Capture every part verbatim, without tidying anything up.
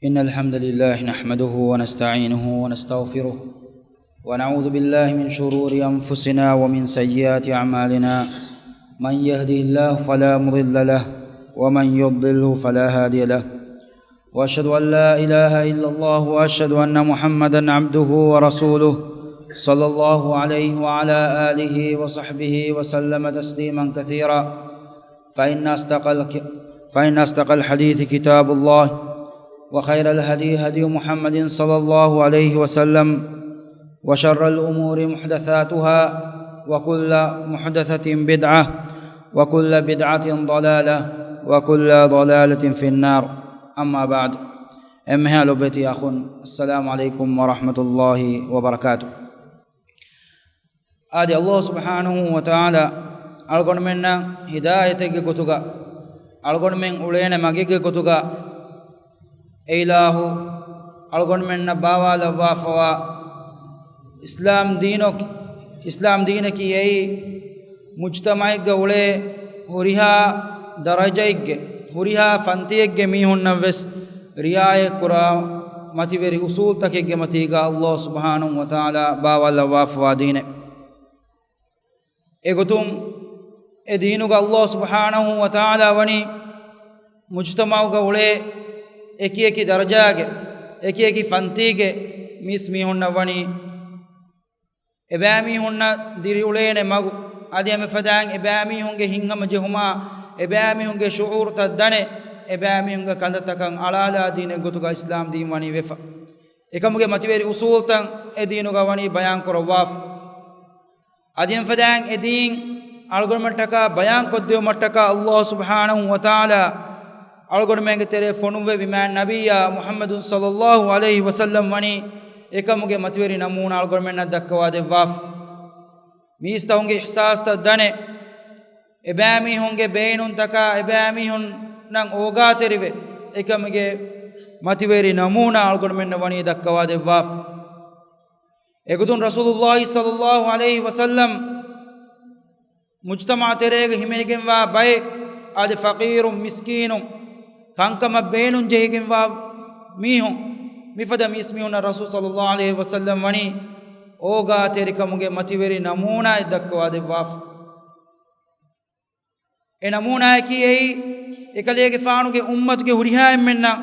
إن الحمد لله نحمده ونستعينه ونستغفره، ونعوذ بالله من شرور أنفسنا ومن سيئات أعمالنا. من يهده الله فلا مضل له، ومن يضلله فلا هادي له. وأشهد أن لا إله إلا الله، وأشهد أن محمدا عبده ورسوله، صلى الله عليه وعلى آله وصحبه وسلم تسليما كثيرا. فإن أصدق الك-، فإن أصدق الحديث كتاب الله، وخير الهدي هدي محمد صلى الله عليه وسلم، وشر الأمور محدثاتها، وكل محدثة بدعة، وكل بدعة ضلالة، وكل ضلالة في النار. أما بعد. އެންމެހާ ލޮބުވެތި އަޚުން، السلام عليكم ورحمة الله وبركاته. އާދެ، ﷲ ސުބްޙާނަހޫ ވަތަޢާލާ އަޅުގަނޑުމެންނަށް ހިދާޔަތެއްގެ ގޮތުގަ، އަޅުގަނޑުމެން އުޅޭނެ މަގެއްގެ ގޮތުގަ، އެ އިލާހު އަޅުގަނޑުމެންނަށް ބާވާލައްވާފަވާ އިސްލާމް ދީނަކީ، އިސްލާމް ދީނަކީ އެއީ މުޖްތަމަޢެއްގަ އުޅޭ ހުރިހާ ދަރަޖައެއްގެ، ހުރިހާ ފަންތިއެއްގެ މީހުންނަށް ވެސް ރިޢާޔަތްކުރާ މަތިވެރި އުޞޫލުތަކެއްގެ މަތީގަ ﷲ ސުބްޙާނަހޫ ވަތަޢާލާ ބާވާލައްވާފަވާ ދީނެއް. އެގޮތުން އެ ދީނުގަ ﷲ ސުބްޙާނަހޫ ވަތަޢާލާ ވަނީ މުޖްތަމަޢުގަ އުޅޭ އެކިއެކި ދަރަޖާގެ، އެކިއެކި ފަންތީގެ މީސްމީހުންނަށް ވަނީ އެބައިމީހުންނަށް ދިރިއުޅޭނެ މަގު، އަދި އެމެފަދައިން އެބައިމީހުންގެ ހިތްހަމަޖެހުމާ، އެބައިމީހުންގެ ޝުޢޫރުތައް ދަނެ، އެބައިމީހުންގެ ކަންތައްތަކަށް އަޅާލާ ދީނެއް ގޮތުގަ އިސްލާމް ދީން ވަނީ ވެފަ. އެކަމުގެ މަތިވެރި އުޞޫލުތައް އެ ދީނުގަ ވަނީ ބަޔާން ކުރައްވާފަ. އަދި އެމެފަދައިން އެ ދީން އަޅުގަނޑުމެންޓަކާ ބަޔާން ކޮށްދެވުމަށްޓަކާ ﷲ ސުބްޙާނަހޫ ވަތަޢާލާ އަޅުގަނޑުމެންގެ ތެރޭ ފޮނުއްވެވި މާތް ނަބިއްޔާ މުޙައްމަދު ޞައްލައްލާހު ޢަލައިހި ވަސައްލަމް ވަނީ އެކަމުގެ މަތިވެރި ނަމޫނާ އަޅުގަނޑުމެންނަށް ދައްކަވާދެއްވާފަ. މީސްތަކުންގެ އިޙްސާސްތައް ދަނެ، އެބައިމީހުންގެ ބޭނުންތަކާ އެބައިމީހުންނަށް އޯގާތެރިވެ، އެކަމުގެ މަތިވެރި ނަމޫނާ އަޅުގަނޑުމެންނަށް ވަނީ ދައްކަވާދެއްވާފަ. އެގޮތުން ރަސޫލުﷲ ޞައްލައްލާހު ޢަލައިހި ވަސައްލަމް މުޖްތަމަޢު ތެރޭގަ ހިމެނިގެންވާ ބައެއް، އަދި ފަޤީރުން، މިސްކީނުން، ކަންކަމަށް ބޭނުން ޖެހިގެންވާ މީހުން، މިފަދަ މީސްމީހުންނަށް ރަސޫލު ޞައްލައްލާހު ޢަލައިހި ވަސައްލަމް ވަނީ އޯގާތެރިކަމުގެ މަތިވެރި ނަމޫނާއެއް ދައްކަވާދެއްވާފަ. އެ ނަމޫނާއަކީ އެއީ، އެކަލޭގެފާނުގެ އުއްމަތުގެ ހުރިހާ އެންމެންނަށް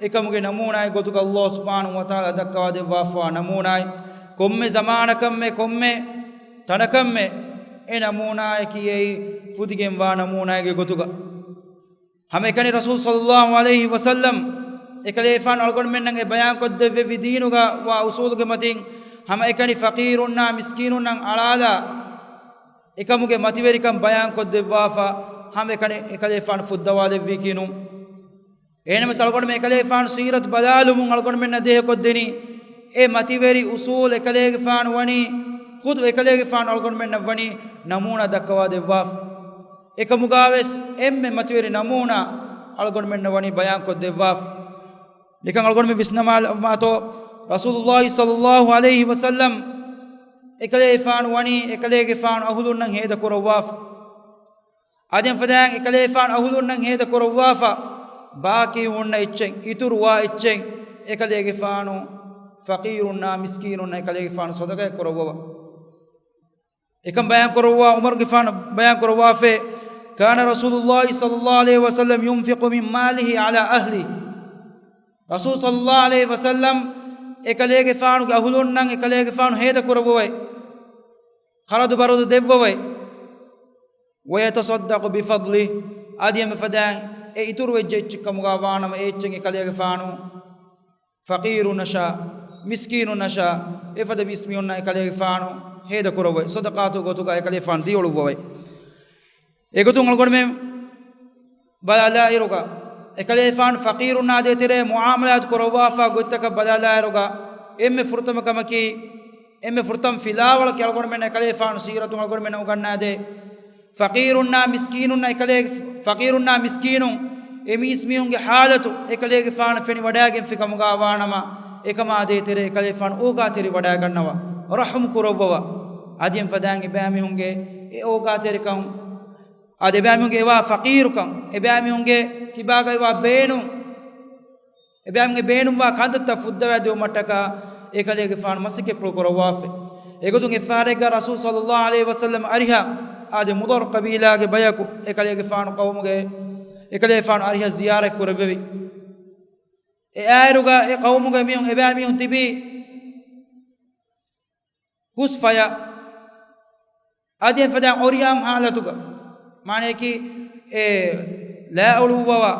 އެކަމުގެ ނަމޫނާއެއް ގޮތުގަ ﷲ ސުބްޙާނަހޫ ވަތަޢާލާ ދައްކަވާދެއްވާފަވާ ނަމޫނާއެއް. ކޮންމެ ޒަމާނަކަށްމެ، ކޮންމެ ތަނަކަށްމެ އެ ނަމޫނާއަކީ އެއީ ފުދިގެންވާ ނަމޫނާއެއްގެ ގޮތުގަ. ހަމައެކަނި ރަސޫލު ޞައްލައްލާހު ޢަލައިހި ވަސައްލަމް އެކަލޭގެފާނު އަޅުގަނޑުމެންނަށް އެ ބަޔާންކޮށްދެއްވެވި ދީނުގަ ވާ އުޞޫލުގެ މަތިން ހަމައެކަނި ފަޤީރުންނާ މިސްކީނުންނަށް އަޅާލާ އެކަމުގެ މަތިވެރިކަން ބަޔާންކޮށްދެއްވާފަ، ހަމައެކަނި އެކަލޭގެފާނު ފުއްދަވާލެއްވީކީނު. އެހެނަމަސް އަޅުގަނޑުމެން އެކަލޭގެފާނު ސީރަތު ބަލާލުމުން އަޅުގަނޑުމެންނަށް ދޭހަކޮށްދެނީ، އެ މަތިވެރި އުޞޫލު އެކަލޭގެފާނު ވަނީ، ޚުދު އެކަލޭގެފާނު އަޅުގަނޑުމެންނަށް ވަނީ ނަމޫނާ ދައްކަވާދެއްވާފަ. އެކަމުގާވެސް އެންމެ މަތިވެރި ނަމޫނާ އަޅުގަނޑުމެންނަށް ވަނީ ބަޔާންކޮށްދެއްވާފަ. ނިކަން އަޅުގަނޑުމެން ވިސްނަމާލަމާތޯ، ރަސޫލުﷲ ޞައްލައްލާހު ޢަލައިހި ވަސައްލަމް އެކަލޭގެފާނު ވަނީ އެކަލޭގެފާނު އަހުލުންނަށް ހޭދަކުރައްވާފަ. އަދި އެފަދައިން އެކަލޭގެފާނު އަހުލުންނަށް ހޭދަކުރައްވާފަ، ބާކީ ހުންނަ އެއްޗެއް، އިތުރުވާ އެއްޗެއް އެކަލޭގެފާނު ފަޤީރުންނާ މިސްކީނުންނަށް އެކަލޭގެފާނު ޞަދަޤަތް ކުރައްވަވަ. އެކަން ބަޔާންކުރައްވާ ޢުމަރުގެފާނު ބަޔާންކުރައްވާފައި، كان رسول الله صلى الله عليه وسلم ينفق من ماله على أهله. ރަސޫލު ޞައްލައްލާހު ޢަލައިހި ވަސައްލަމް އެކަލޭގެފާނުގެ އަހުލުންނަށް އެކަލޭގެފާނު ހޭދަކުރައްވަވައި، ޚަރަދު ބަރަދު ދެއްވަވައި، ويتصدق بفضله، އަދި އެމެފަދައިން އެ އިތުރުވެއްޖެ އެއްޗެއް ކަމުގާ ވާނަމަ، އެ އެއްޗެއް އެކަލޭގެފާނު ފަޤީރުންނަށާ، މިސްކީނުންނަށާ، އެފަދަ މީސްމީހުންނަށް އެކަލޭގެފާނު ހޭދަކުރައްވައި، ޞަދަޤާތު ގޮތުގަ އެކަލޭގެފާނު ދިޔައުޅުއްވަވައި. އެގޮތުން އަޅުގަނޑުމެން ބަލާލާއިރުގަ، އެކަލޭގެފާނު ފަޤީރުންނާ ދޭތެރޭ މުޢާމަލާތު ކުރައްވާފާ ގޮތްތަކަށް ބަލާލާއިރުގަ، އެންމެ ފުރަތަމަ ކަމަކީ، އެންމެ ފުރަތަމަ ފިލާވަޅަކީ އަޅުގަނޑުމެންނަށް އެކަލޭގެފާނު ސީރަތުން އަޅުގަނޑުމެންނަށް އުނގަންނާދޭ، ފަޤީރުންނާ މިސްކީނުންނަށް އެކަލޭ، ފަޤީރުންނާ މިސްކީނުން އެ މީސްމީހުންގެ ޙާލަތު އެކަލޭގެފާނަށް ފެނިވަޑައިގެންފި ކަމުގާ ވާނަމަ، އެކަމާ ދޭތެރޭ އެކަލޭގެފާނު އޯގާތެރިވަޑައިގަންނަވާ، ރަޙުމް ކުރައްވަވާ. އަދި އެމެފަދައިން އެބައިމީހުންގެ އެ އޯގާތެރިކަން، އަދި އެބައިމީހުންގެ އެވާ ފަޤީރުކަން، އެބައިމީހުންގެ ކިބާގައިވާ ބޭނުން، އެބައިމީހުންގެ ބޭނުންވާ ކަންތައްތައް ފުއްދަވާ ދިއުމަށްޓަކާ އެކަލޭގެފާނު މަސައްކަތްޕުޅު ކުރައްވާފަ. އެގޮތުން އެއްފަހަރެއްގަ ރަސޫލު ޞައްލައްލާހު ޢަލައިހި ވަސައްލަމަ އަރިހަށް އާދެ މުޟައްރު ޤަބީލާގެ ބަޔަކު އެކަލޭގެފާނު ޤައުމުގެ، އެކަލޭގެފާނު އަރިހަށް ޒިޔާރަތް ކުރެއްވެވި. އެ އާއިރުގަ އެ ޤައުމުގެ މީހުން، އެބައިމީހުން ތިބީ ހުސް ފަޔަށް އަދި އެފަދަ އޮރިޔާން ހާލަތުގަ، މާނަޔަކީ އެ ލާ އުޅުއްވަވާ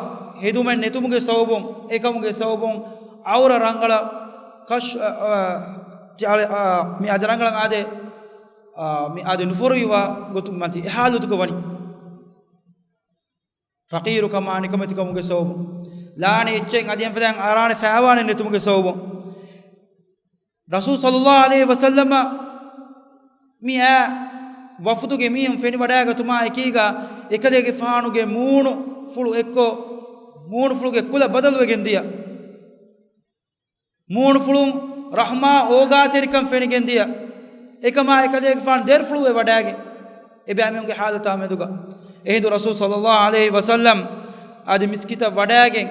ހެދުމެއް ނެތުމުގެ ސަބަބުން، އެކަމުގެ ސަބަބުން އައުރަ ރަނގަޅަށް ކަޝް-، އަ، އަ، ތި-، އަ، އަ، މި އަދި ރަނގަޅަށް އާދެ، އަ، މި އާދެ ނުފޮރުވިވާ ގޮތުން މަތި އެ ހާލަތުގަ ވަނީ. ފަޤީރުކަމާ ނިކަމެތިކަމުގެ ސަބަބުން، ލާނެ އެއްޗެއް އަދި އެފަދައިން އަރާނެ ފައިވާނެ ނެތުމުގެ ސަބަބުން، ރަސޫލު ޞައްލައްލާހު ޢަލައިހި ވަސައްލަމަ މި އާ ވަފުދުގެ މީހުން ފެނިވަޑައިގަތުމާ އެކީގަ، އެކަލޭގެފާނުގެ މޫނުފުޅު އެއްކޮށް، މޫނުފުޅުގެ ކުލަ ބަދަލުވެގެން ދިޔަ. މޫނުފުޅުން ރަޙްމާ އޯގާތެރިކަން ފެނިގެން ދިޔަ. އެކަމާ އެކަލޭގެފާނު ދެރަފުޅުވެ ވަޑައިގެން، އެބައިމީހުންގެ ހާލަތާ މެދުގަ. އެހިނދު ރަސޫލު ޞައްލައްލާހު ޢަލައިހި ވަސައްލަމަ އަދި މިސްކިތަށް ވަޑައިގެން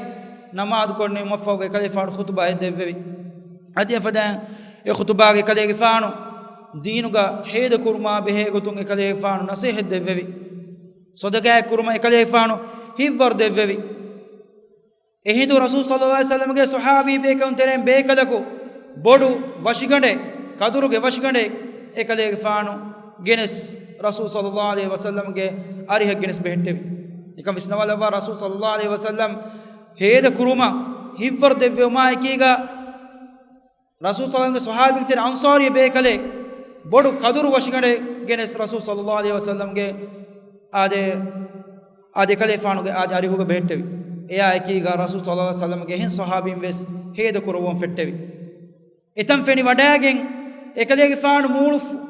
ނަމާދު ކޮށްނެވުމަށްފަހު އެކަލޭގެފާނު ޚުޠުބާ އެއް ދެއްވެވި. އަދި އެފަދައިން އެ ޚުޠުބާގެ އެކަލޭގެފާނު ދީނުގަ ހޭދަކުރުމާ ބެހޭ ގޮތުން އެކަލޭގެފާނު ނަޞޭޙަތް ދެއްވެވި. ޞަދަޤާތް ކުރުމަށް އެކަލޭގެފާނު ހިތްވަރު ދެއްވެވި. އެހިނދު ރަސޫލު ޞައްލައްލާހު ޢަލައިހި ވަސައްލަމަގެ ޞަޙާބީ ބޭކަލުން ތެރެއިން ބޭކަލަކު ބޮޑު ވަށިގަނޑެއް، ކަދުރުގެ ވަށިގަނޑެއް އެކަލޭގެފާނު ގެނެސް ރަސޫލު ޞައްލައްލާހު ޢަލައިހި ވަސައްލަމަގެ އަރިހަށް ގެނެސް ބެހެއްޓެވި. ނިކަން ވިސްނަވާލައްވާ ރަސޫލު ޞައްލައްލާހު ޢަލައިހި ވަސައްލަމަ ހޭދަ ކުރުމަށް ހިތްވަރު ދެއްވެވުމާ އެކީގަ، ރަސޫލު ޞައްލައްލާހު ޢަލައިހި ވަސައްލަމަގެ ޞަޙާބީން ތެރެ އަންޞާރީ ބޭކަލެއް ބޮޑު ކަދުރު ވަށިގަނޑެއް ގެނެސް ރަސޫލު ޞައްލައްލާހު ޢަލައިހި ވަސައްލަމަގެ އާދެ، އާދެ އެކަލޭގެފާނުގެ އާދެ އަރިހުގަ ބެހެއްޓެވި. އެއާ އެކީގަ ރަސޫލު ޞައްލައްލާހު ޢަލައިހި ވަސައްލަމަގެ އެހެން ޞަޙާބީން ވެސް ހޭދަ ކުރައްވަން ފެއްޓެވި. އެތަން ފެނި ވަޑައިގެން އެކަލޭގެފާނު މޫނު ފު-،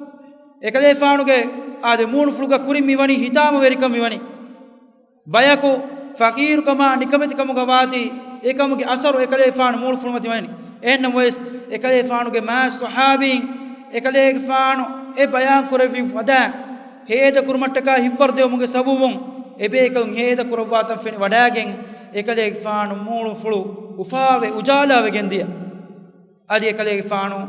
އެކަލޭގެފާނުގެ އާދެ މޫނުފުޅުގަ ކުރިން މިވަނީ ހިތާމަވެރިކަން މިވަނީ. ބަޔަކު ފަޤީރުކަމާ ނިކަމެތިކަމުގަ ވާތީ، އެކަމުގެ އަސަރު އެކަލޭގެފާނު މޫނުފުޅުމަތި ވަނީ. އެހެންނަމަވެސް، އެކަލޭގެފާނުގެ މާތް ޞަޙާބީން އެކަލޭގެފާނު އެ ބަޔާން ކުރެއްވި ފަދައިން، ހޭދަ ކުރުމަށްޓަކާ ހިތްވަރު ދެވުމުގެ ސަބަބުން، އެބޭކަލުން ހޭދަ ކުރައްވާތަން ފެނި ވަޑައިގެން، އެކަލޭގެފާނު މޫނުފުޅު އުފާވެ އުޖާލާވެގެން ދިޔަ. އަދި އެކަލޭގެފާނު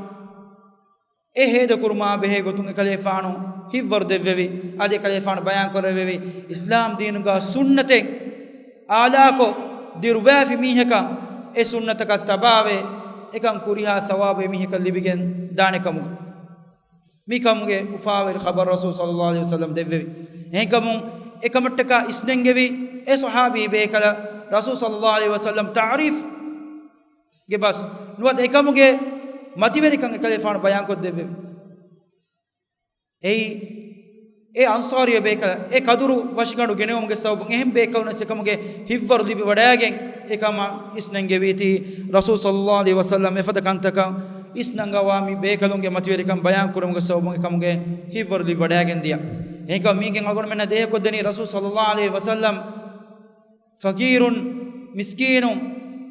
އެ ހޭދަކުރުމާ ބެހޭ ގޮތުން އެކަލޭފާނު ހިތްވަރު ދެއްވެވި. އަދި އެކަލޭފާނު ބަޔާން ކުރެއްވެވި، އިސްލާމް ދީނުގަ ސުންނަތެއް އާލާކޮށް ދިރުވާފި މީހަކަށް އެ ސުންނަތަކަށް ތަބާވެ، އެކަން ކުރިހާ ސަވާބު އެމީހަކަށް ލިބިގެން ދާނެ ކަމުގަ. މިކަމުގެ އުފާވެރި ޚަބަރު ރަސޫލު ޞައްލައްލާހު ޢަލައިހި ވަސައްލަމަ ދެއްވެވި. އެހެންކަމުން އެކަމަށްޓަކާ އިސްނެންގެވި އެ ޞަޙާބީ ބޭކަލަށް ރަސޫލު ޞައްލައްލާހު ޢަލައިހި ވަސައްލަމަ ތަޢުރީފް ގެ ބަސް ނުވަތަ އެކަމުގެ މަތިވެރިކަން އެކަލޭފާނު ބަޔާންކޮށްދެއްވެވި. އެއީ، އެ އަންޞާރީ ބޭކަލަށް އެ ކަދުރު ވަށިގަނޑު ގެނެވުމުގެ ސަބަބުން އެހެން ބޭކަލުންވެސް އެކަމުގެ ހިތްވަރު ލިބި ވަޑައިގެން އެކަމަށް އިސްނެންގެވީތީ، ރަސޫލު ޞައްލައްލާހު ޢަލައިހި ވަސައްލަމަ އެފަދަ ކަންތަކަށް އިސްނަންގަވާ މި ބޭކަލުންގެ މަތިވެރިކަން ބަޔާން ކުރުމުގެ ސަބަބުން އެކަމުގެ ހިތްވަރު ލިބި ވަޑައިގެން ދިޔަ. އެހެންކަމުން މީގެން އަޅުގަނޑުމެންނަށް ދޭހަކޮށްދެނީ ރަސޫލު ޞައްލައްލާހު ޢަލައިހި ވަސައްލަމަ ފަޤީރުން، މިސްކީނުން،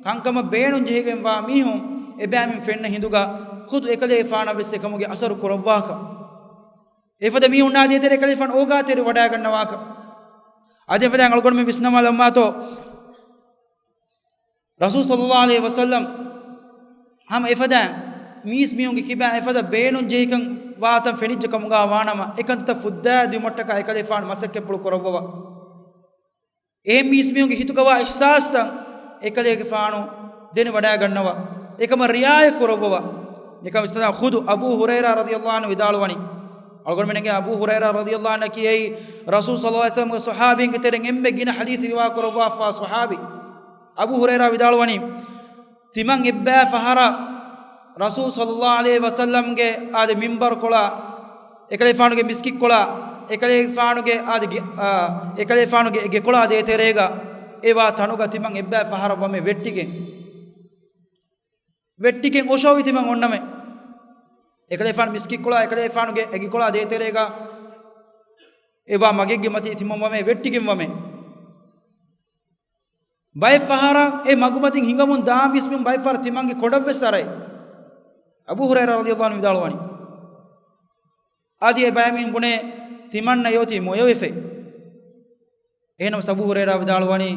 ކަންކަމަށް ބޭނުން ޖެހިގެންވާ މީހުން އެބައިމީހުން ފެންނަ ހިނދުގަ ޚުދު އެކަލޭފާނަށް ވެސް އެކަމުގެ އަސަރު ކުރައްވާކަށް، އެފަދަ މީހުންނާ ދޭތެރޭ އެކަލޭފާނު އޯގާތެރި ވަޑައިގަންނަވާކަށް، އަދި އެފަދައިން އަޅުގަނޑުމެން ވިސްނަމާލަންވާތޯ، ރަސޫލު ޞައްލައްލާހު ޢަލައިހި ވަސައްލަމަ ހަމަ އެފަދައިން މީސްމީހުންގެ ކިބައިން އެފަދަ ބޭނުން ޖެހިކަން ވާތަން ފެނިއްޖެ ކަމުގަ ވާނަމަ، އެކަންތައްތައް ފުއްދާ ދިއުމަށްޓަކާ އެކަލޭފާނު މަސައްކަތްޕުޅު ކުރައްވަވާ. އެހެން މީސްމީހުންގެ ހިތުގަވާ އިޙްސާސްތައް އެކަލޭގެފާނު ދެނެވަޑައިގަންނަވާ. އެކަމަށް ރިޢާޔަތް ކުރައްވަވާ. ނިކަން ވިސްނާ ޚުދު އަބޫ ހުރައިރާ ރަޟިޔައްލާހު ޢަންހު ވިދާޅުވަނީ. އަޅުގަނޑުމެންގެ އަބޫ ހުރައިރާ ރަޟިޔައްލާހު ޢަންހު އަކީ އެއީ ރަސޫލު ޞައްލައްލާހު ޢަލައިހި ވަސައްލަމަގެ ޞަޙާބީންގެ ތެރެއިން އެންމެ ގިނަ ޙަދީޘް ރިވާ ކުރައްވާފާ ޞަޙާބީ. އަބޫ ހުރައިރާ ވިދާޅުވަނީ، ތިމަން އެއްބައި ފަހަރަށް ރަސޫލު ޞައްލައްލާހު ޢަލައިހި ވަސައްލަމަގެ އާދެ މިންބަރުކޮޅާ، އެކަލޭފާނުގެ މިސްކިތްކޮޅާ، އެކަލޭފާނުގެ އާދެ ގެ-، އާ، އެކަލޭފާނުގެ ގެކޮޅާ ދޭތެރޭގަ އެވާ ތަނުގަ ތިމަން އެއްބައި ފަހަރަށް ވަމެ ވެއްޓިގެން، ވެއްޓިގެން އޮށޯވި ތިމަން އޮންނަމެ. އެކަލޭފާނު މިސްކިތްކޮޅާ، އެކަލޭފާނުގެ އެގެކޮޅާ ދޭތެރޭގަ އެވާ މަގެއްގެ މަތީ ތިމަން ވަމެ ވެއްޓިގެން ވަމެ. ބައެއް ފަހަރަށް އެ މަގުމަތިން ހިނގަމުން ދާން ވިސްނުން ބައެއް ފަހަރަށް ތިމަންގެ ކޮޑަށްވެސް އަރައި. އަބޫ ހުރައިރާ ރަޟިޔައްލާހު ޢަންހު ވިދާޅުވަނީ. އަދި އެ ބައިމީހުން ބުނޭ ތިމަންނަ އެއޮތީ މޮޔަވެފަ. އެހެންނަމަ އަބޫ ހުރައިރާ ވިދާޅުވަނީ،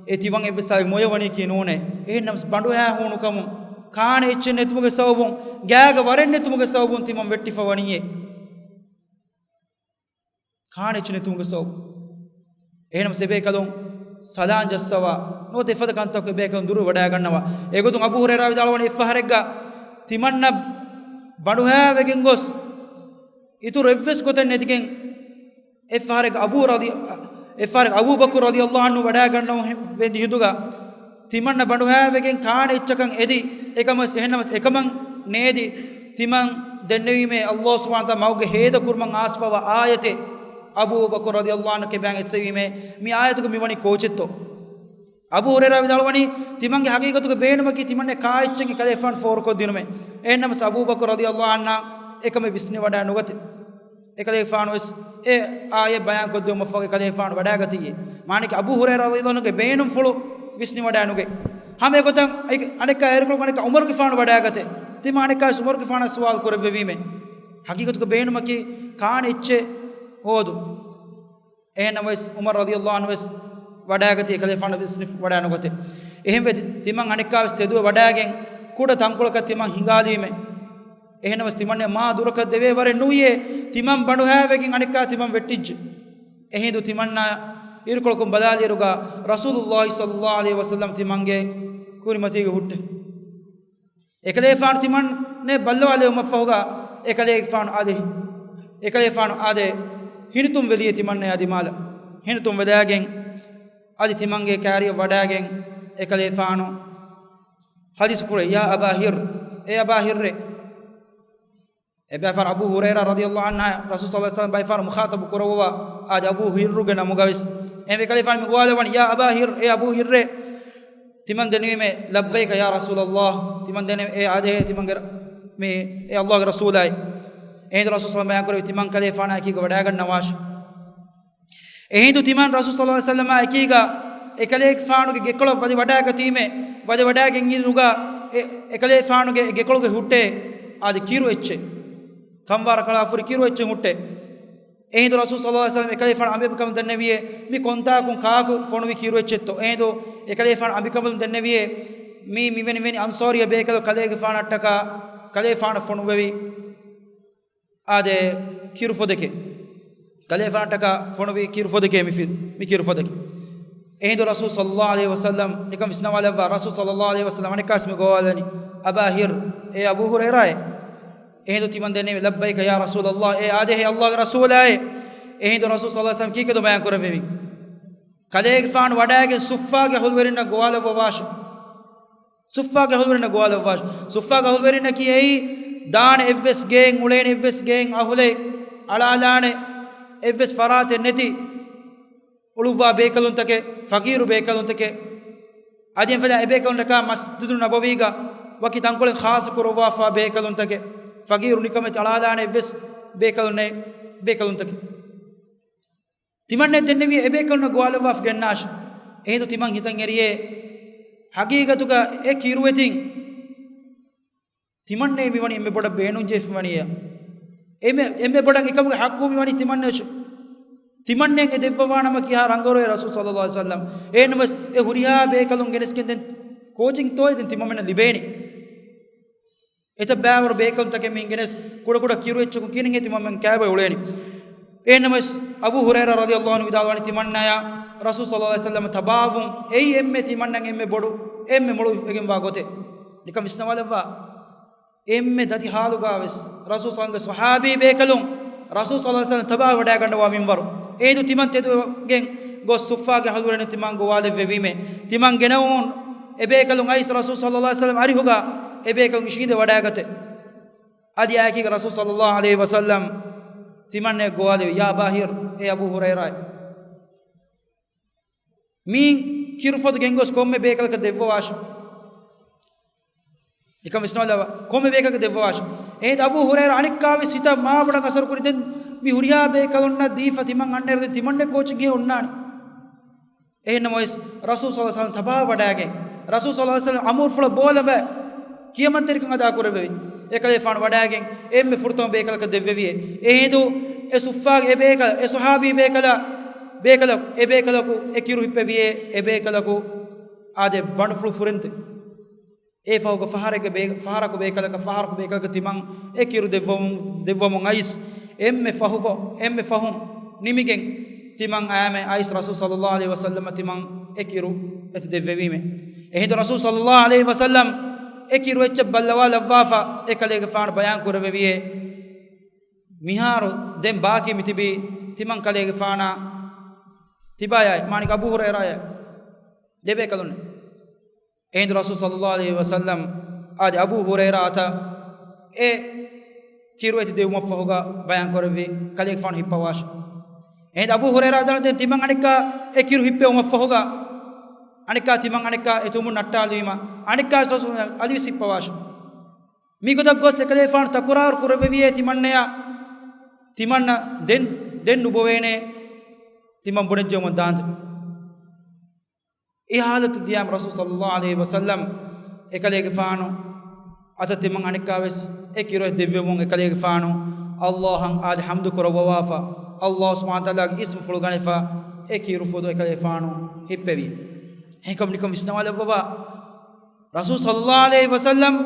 އެ ތިމަން އެއްވެސް ތާއެއް މޮޔަވަނީކީ ނޫނޭ. އެހެންނަމަސް ބަނޑުހައި ހޫނުކަމުން، ކާނެ އެއްޗެއް ނެތުމުގެ ސަބަބުން، ގާގަ ވަރެއް ނެތުމުގެ ސަބަބުން ތިމަން ވެއްޓިފަ ވަނީއޭ. ކާނެ އެއްޗެއް ނެތުމުގެ ސަބަބުން. އެހެންނަމަސް އެބޭކަލުން ސަލާން ޖައްސަވާ، ނުވަތަ އެފަދަ ކަންތަކުގެ ބޭކަލުން ދުރު ވަޑައިގަންނަވާ. އެގޮތުން އަބޫ ހުރައިރާ ވިދާޅުވަނީ އެއްފަހަރެއްގަ ތިމަންނަ ބަނޑުހައިވެގެން ގޮސް، އިތުރު އެއްވެސް ގޮތެއް ނެތިގެން، އެއްފަހަރެއްގަ އަބޫ ރަޟި-، އެއްފަހަރެއްގަ އަބޫބަކުރު ރަޟިޔަﷲ ޢަންހު ވަޑައިގަންނަވަން ހެ-، ވެދި ހިނދުގަ، ތިމަންނަ ބަނޑުހައިވެގެން ކާނެ އެއްޗަކަށް އެދި، އެކަމަސް އެހެންނަމަސް އެކަމަށް ނޭދި، ތިމަން ދެންނެވީމޭ ﷲ ސުބްޙާނަހޫ ވަތަޢާލާ މަގުގެ ހޭދަކުރުމަށް އާސްފަވާ އާޔަތެއް. އަބޫބަކުރު ރަޟިޔަﷲ ޢަންހު ކިބައިން އެއްސެވީމޭ، މި އާޔަތުގަ މިވަނީ ކޯޗެއްތޯ؟ އަބޫ ހުރައިރާ ވިދާޅުވަނީ، ތިމަންގެ ހަގީގަތުގެ ބޭނުމަކީ ތިމަންނަ ކާ އެއްޗެއް އެކަލޭގެފާނު ފޯރުކޮށްދިނުމޭ. އެހެންނަމަސް އަބޫބަކުރު ރަޟިޔަﷲ ޢަންހު އެކަމެއް ވިސްނިވަޑައި ނުގަތޭ. އެކަލޭގެފާނުވެސް އެ އާޔަތް ބަޔާންކޮށްދެއްވުމަށްފަހު އެކަލޭގެފާނު ވަޑައިގަތީއޭ. މާނައަކީ އަބޫ ހުރައިރާ ރަޟިޔަﷲ ޢަންހުގެ ބޭނުންފުޅު ވިސްނިވަޑައި ނުގެ. ހަމަ އެގޮތަށް އަނެއްކާ އޭރުކޮޅު އަނެއްކާ ޢުމަރުގެފާނު ވަޑައިގަތޭ. ތިމަން އަނެއްކާވެސް ޢުމަރުގެފާނާ ސުވާލު ކުރެއްވެވީމޭ. ހަގީގަތުގެ ބޭނުމަކީ ކާނެ އެއްޗެއް ހޯދުން. އެހެންނަމަވެސް ޢުމަރު ރަޟިޔަﷲ ޢަންހުވެސް ވަޑައިގަތީ އެކަލޭގެފާނު ވިސްނި ވަޑައިނުގަތޭ. އެހެންވެ ތިމަން އަނެއްކާވެސް ތެދުވެ ވަޑައިގެން ކުޑަ ތަންކޮޅަކަށް ތިމަން ހިނގާލީމޭ. އެހެންނަމަވެސް ތިމަންނަށް މާ ދުރަކަށް ދެވޭ ވަރެއް ނުވިއޭ، ތިމަން ބަނޑުހައިވެގެން އަނެއްކާ ތިމަން ވެއްޓިއްޖެ. އެހިނދު ތިމަންނަ އިރުކޮޅަކުން ބަލާލިއިރުގަ ރަސޫލުﷲ ޞައްލަﷲ ޢަލައިހި ވަސައްލަމް ތިމަންގެ ކުރިމަތީގަ ހުއްޓޭ. އެކަލޭގެފާނު ތިމަންނެ ބައްލަވާލެވުމަށްފަހުގަ އެކަލޭގެފާނު އާދޭ، އެކަލޭގެފާނު އާދޭ ހިނިތުން ވެލިއޭ ތިމަންނަޔާ ދިމާލަށް. ހިނިތުން ވެލާގެން އަދި ތިމަންގެ ކާރިއަށް ވަޑާގެން އެކަލޭގެފާނު ޙަދީޘް ކުރޭ، "يا أبا هر، އޭ އަބާ ހިއްރޭ." އެބައިފާރު އަބޫ ހުރައިރާ ރަޟިޔަﷲ ޢަންހު ރަސޫލު ޞައްލަﷲ ޢަލައިހި ވަސައްލަމް ބައިފާރު މުޚާޠަބު ކުރައްވަވާ، އާދެ އަބޫ ހިއްރުގެ ނަމުގަވެސް. އެހެންވެ އެކަލޭގެފާނު މި ގޮވާލެވުނީ، "يا أبا هر، އޭ އަބޫ ހިއްރޭ." ތިމަން ދެންނެވީމޭ، "لبيك يا رسول الله." ތިމަން ދެންނެވީ، "އޭ އާދޭ، ތިމަންގެ ރަ-، މި، އޭ ﷲގެ ރަސޫލާއޭ." އެހިނދު ރަސޫލު ޞައްލަﷲ ޢަލައިހި ވަސައްލަމް ބަޔާން ކުރެއްވި ތިމަން ކަލޭގެފާނާ އެކީގަ ވަޑާގަންނަވާށި. އެހިނދު ތިމަން ރަސޫލު ޞައްލަﷲ ޢަލައިހި ވަސައްލަމާ އެކީގަ އެކަލޭގެފާނުގެ ގެކޮޅަށް ވަދެ ވަޑާގަތީމޭ، ވަދެ ވަޑާގެން އިރުގަ އެ، އެކަލޭގެފާނުގެ ގެކޮޅުގަ ހުއްޓޭ އާދެ ކިރު އެއްޗެއް. ކަންވާރަކަށް ފުރި ކިރު އެއްޗެއް ހުއްޓޭ. އެހިނދު ރަސޫލު ޞައްލަﷲ ޢަލައިހި ވަސައްލަމް އެކަލޭގެފާނު އަނބިކަމުން ދެންނެވިއޭ، މި ކޮންތާކުން ކާކު ފޮނުވި ކިރު އެއްޗެއްތޯ؟ އެހިނދު އެކަލޭގެފާނު އަނބިކަމުން ދެންނެވިއޭ، މީ މިވެނި ވެނި އަންޞާރީ ބޭކަލު ކަލޭގެފާނަށްޓަކާ ކަލޭގެފާނަށް ފޮނުއްވެވި އާދެ ކިރު ފޮދެކޭ. ކަލޭގެފާނަށްޓަކާ ފޮނުވި ކިރު ފޮދެކޭ މި ފި-، މި ކިރު ފޮދެކޭ. އެހިނދު ރަސޫލު ޞައްލަﷲ ޢަލައިހި ވަސައްލަމް ނިކަން ވިސްނަވާލައްވާ، ރަސޫލު ޞައްލަﷲ ޢަލައިހި ވަސައްލަމް އަނެއްކާވެސް މި ގޮވާލަނީ، "أبا هر، އޭ އަބޫ ހުރައިރާއޭ؟" އެހިނދު ތިމަން ދެންނެވި، "لبيك يا رسول الله، އޭ އާދޭ އޭ ﷲގެ ރަސޫލާއޭ." އެހިނދު ރަސޫލު ޞައްލަﷲ ޢަލައިހި ވަސައްލަމް ކީކޭތޯ ބަޔާން ކުރެއްވެވީ؟ ކަލޭގެފާނު ވަޑާގެން ޞުއްފާގެ އަހުލުވެރިންނަށް ގޮވާލައްވަވާށި. ޞުއްފާގެ އަހުލުވެރިންނަށް ގޮވާލައްވާށި. ޞުއްފާގެ އަހުލުވެރިންނަކީ އެއީ ދާނެ އެއްވެސް ގެއެއް، އުޅޭނެ އެއްވެސް ގެއެއް، އަހުލެއް އަޅާލާނެ އެއްވެސް ފަރާތެއް ނެތި އުޅުއްވާ ބޭކަލުންތަކެއް، ފަގީރު ބޭކަލުންތަކެއް. އަދި އެފަދަ އެބޭކަލުންނަކާ މަސްޖިދު ނަބަވީގަ ވަކި ތަންކޮޅެއް ޚާއްޞަ ކުރައްވާފާ ބޭކަލުންތަކެއް، ފަގީރު ނިކަމެތި އަޅާލާނެ އެއްވެސް ބޭކަލުންނެއް، ބޭކަލުންތަކެއް. ތިމަންނެ ދެންނެވި އެބޭކަލުންނަށް ގޮވާލައްވާފަ ގެންނާށި. އެހިނދު ތިމަން ހިތަށް އެރިއޭ، ހަގީގަތުގަ އެ ކިރުވެތިން ތިމަންނޭ މިވަނީ އެންމެ ބޮޑަށް ބޭނުންޖެހިފަވަނީއޭ. އެންމެ، އެންމެ ބޮޑަށް އެކަމުގެ ޙައްޤު މިވަނީ ތިމަންނަށް. ތިމަންނެއަށް އެ ދެއްވަވާނަމަ ކިހާ ރަނގަޅުވޭ ރަސޫލު ޞައްލަﷲ ޢަލައިހި ވަސައްލަމް. އެހެންނަމަވެސް އެ ހުރިހާ ބޭކަލުން ގެނެސްގެން ދެން ކޯޗިންތޯއޭ ދެން ތިމަންމެންނަށް ލިބޭނީ. އެތައް ބައިވަރު ބޭކަލުންތަކެއް މިހެން ގެނެސް ކުޑަކުޑަ ކިރު އެއްޗަކުން ކިހިނެއްހޭ ތިމަންމެން ކައިބޮއި އުޅޭނީ. އެހެންނަމަވެސް އަބޫ ހުރައިރާ ރަޟިޔަﷲ ޢަންހު ވިދާޅުވަނީ ތިމަންނަޔާ ރަސޫލު ޞައްލަﷲ ޢަލައިހި ވަސައްލަމަށް ތަބާވުން އެއީ އެންމެ ތިމަންނަގެ އެންމެ ބޮޑު، އެންމެ މޮޅުވެގެންވާ ގޮތެއް. ނިކަން ވިސްނަވާލައްވާ. އެންމެ ދަތި ހާލުގަވެސް ރަސޫލު ޞައްލަﷲ ޢަލައިހި ވަސައްލަމްގެ ޞަޙާބީ ބޭކަލުން ރަސޫލު ޞައްލަﷲ ޢަލައިހި ވަސައްލަމަށް ތަބާވެ ވަޑައިގަންނަވާ މިންވަރު. އެހިނދު ތިމަން ތެދުވެގެން ގޮސް ޞުއްފާގެ އަހުލުވެރިން ތިމަން ގޮވާލެއްވެވީމޭ. ތިމަން ގެނައުމުން އެބޭކަލުން އައިސް ރަސޫލު ޞައްލަﷲ ޢަލައިހި ވަސައްލަމް އަރިހުގަ އެބޭކަލުން އިށީނދެ ވަޑައިގަތެ. އަދި އާއެކީގަ ރަސޫލު ޞައްލަﷲ ޢަލައިހި ވަސައްލަމް ތިމަންނައަށް ގޮވާލެވި، "يا أبا هر، އޭ އަބޫ ހުރައިރާއޭ، މި ކިރުފޮދު ގެންގޮސް ކޮންމެ ބޭކަލަކަށް ދެއްވަވާށި." ނިކަން ވިސްނާލައްވާ، ކޮންމެ ބޭކަލަކަށް ދެއްވަވާށި. އެހިނދު އަބޫ ހުރައިރާ އަނެއްކާވެސް ހިތަށް މާބޮޑަށް އަސަރު ކުރި. ދެން މި ހުރިހާ ބޭކަލުންނަށް ދީފަ ތިމަން އަންނައިރު ދެން ތިމަންނެ ކޯޗެއް ހޭ އޮންނާނެ. އެހެންނަމަވެސް ރަސޫލު ޞައްލަﷲ ޢަލައިހި ވަސައްލަމް ތަބާވަޑައިގެން، ރަސޫލު ޞައްލަﷲ ޢަލައިހި ވަސައްލަމް އަމުރުފުޅަށް ބޯލަބަ ކިޔަމަންތެރިކަން އަދާ ކުރެއްވެވި. އެކަލޭފާނު ވަޑައިގެން އެންމެ ފުރަތަމަ ބޭކަލަކަށް ދެއްވެވިއޭ. އެހިނދު އެ ޞުއްފާގެ އެ ބޭކަލަ، އެ ޞަޙާބީ ބޭކަލަ ބޭކަލަކު، އެ ބޭކަލަކު އެ ކިރު ހިއްޕެވިއޭ، އެ ބޭކަލަކު އާދެ ބަނޑުފުޅު ފުރެންދެން. އެ ފަހުގަ ފަހަރެއްގެ ބޭ-، ފަހަރަކު ބޭކަލަކަށް، ފަހަރަކު ބޭކަލަކަށް ތިމަން އެ ކިރު ދެއްވަމުން، ދެއްވަމުން އައިސް، އެންމެ ފަހުގަ، އެންމެ ފަހުން ނިމިގެން ތިމަން އައިމެ އައިސް ރަސޫލު ޞައްލައްލާހު ޢަލައިހި ވަސައްލަމަށް ތިމަން އެ ކިރު އެތި ދެއްވެވީމެ. އެހިނދު ރަސޫލު ޞައްލައްލާހު ޢަލައިހި ވަސައްލަމް އެ ކިރު އެއްޗެއް ބައްލަވާލައްވާފަ އެކަލޭގެފާނު ބަޔާން ކުރެއްވެވިއޭ، މިހާރު ދެން ބާކީ މިތިބީ ތިމަން ކަލޭގެފާނާ ތިބާޔާއި، މާނިކް އަބޫ ހުރައިރާޔާ ދެބޭކަލުންނެއް. އެހިނދު ރަސޫލު ޞައްލައްލާހު ޢަލައިހި ވަސައްލަމް އާދެ އަބޫ ހުރައިރާ އަތަށް އެ ކިރު އެތި ދެވުމަށްފަހުގަ ބަޔާން ކުރެއްވި ކަލޭގެފާނު ހިއްޕަވާށި. އެހިނދު އަބޫ ހުރައިރާ ވިދާޅުވި ދެން ތިމަން އަނެއްކާ އެ ކިރު ހިއްޕެވުމަށްފަހުގަ އަނެއްކާ ތިމަން އަނެއްކާ އެ ތުމުން ނައްޓާލުވީމަ އަނެއްކާ ރަސޫލު އަލިވެސް ހިއްޕަވާށި. މިގޮތަށް ގޮސް އެކަލޭފާނު ތަކުރާރު ކުރެއްވެވިއޭ ތިމަންނަޔަށް، ތިމަންނަ ދެން، ދެން ނުބޮވޭނެ ތިމަން ބުނެއްޖެއުމަށް ދާންދެން. އެ ހާލަތު ދިޔައިމަ ރަސޫލު ޞައްލައްލާހު ޢަލައިހި ވަސައްލަމް އެކަލޭގެފާނު އަތަށް ތިމަން އަނެއްކާވެސް އެ ކިރު ދެއްވެމުން އެކަލޭގެފާނު އައްލާހަށް އާދެ ޙަމްދު ކުރައްވަވާފަ، އައްލާހު ސުބްޙާނަހު ވަތަޢާލާގެ އިސްމުފުޅު ގަނެފަ އެ ކިރު ފޮދު އެކަލޭފާނު ހިއްޕެވި. އެހެންކަމުން ނިކަން ވިސްނަވާލައްވަވާ. ރަސޫލު ޞައްލައްލާހު ޢަލައިހި ވަސައްލަމް